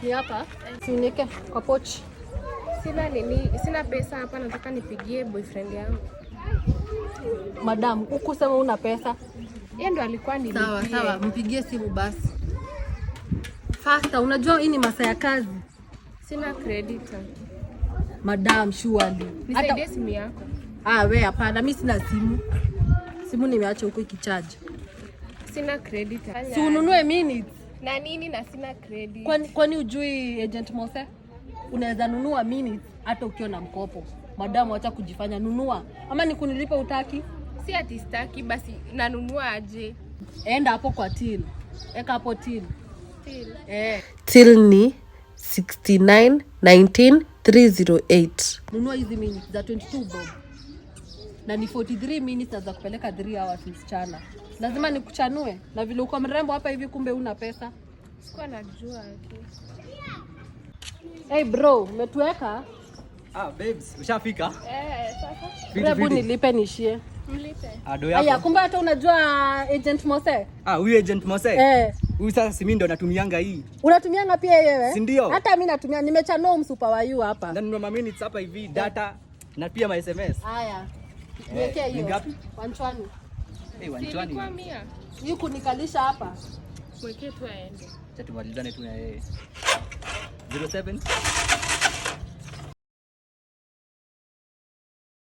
Ni hapa. Si uniweke kwa pochi. Sina nini, sina pesa hapa, nataka nipigie boyfriend yangu. Madam, huku sema una pesa. Yeye ndo alikuwa nilipie. Sawa sawa, mpigie simu basi. Faster, unajua hii ni masaa ya kazi. Sina credit. Madam, surely. Nisaidie simu yako. Ah, we hapana, mimi sina simu. Simu nimeacha huko ikicharge. Sina credit. Si ununue minutes. Na nini na sina credit. Kwani ujui Agent Mose? Unaweza nunua minutes hata ukiwa na mkopo. Madam, acha kujifanya, nunua. Ama ni kunilipa utaki? Si ati sitaki, basi nanunua aje? Enda hapo kwa till. Eka hapo till. Till. Eh. Till ni 69 19 308. Nunua hizi minutes za 22 bob. Na ni 43 minutes na za kupeleka 3 hours, msichana. Lazima nikuchanue na vile uko mrembo hapa hivi, kumbe una pesa. Sikuwa najua tu. Hey bro, umetuweka? Ah, babes, ushafika? Eh, sasa Fiti, Hebu fiti. nilipe nishie. Mlipe. Ado Aya, yako. kumbe hata unajua Agent Mose? Ah, huyu Agent Mose. Eh. Huyu sasa si mimi ndo natumianga hii. Unatumianga pia yewe? Si ndio? Hata mimi natumia, nimechanua msupa wa yu hapa. Na nunua ma minutes hapa hivi, data na pia ma SMS. Haya. Niwekee Ni hiyo. ngapi? Wanchwani. Eh, Si wanchwani. ilikuwa 100. Hii kunikalisha hapa. Mwekee tu aende. Acha tumalizane tu na yeye. 07.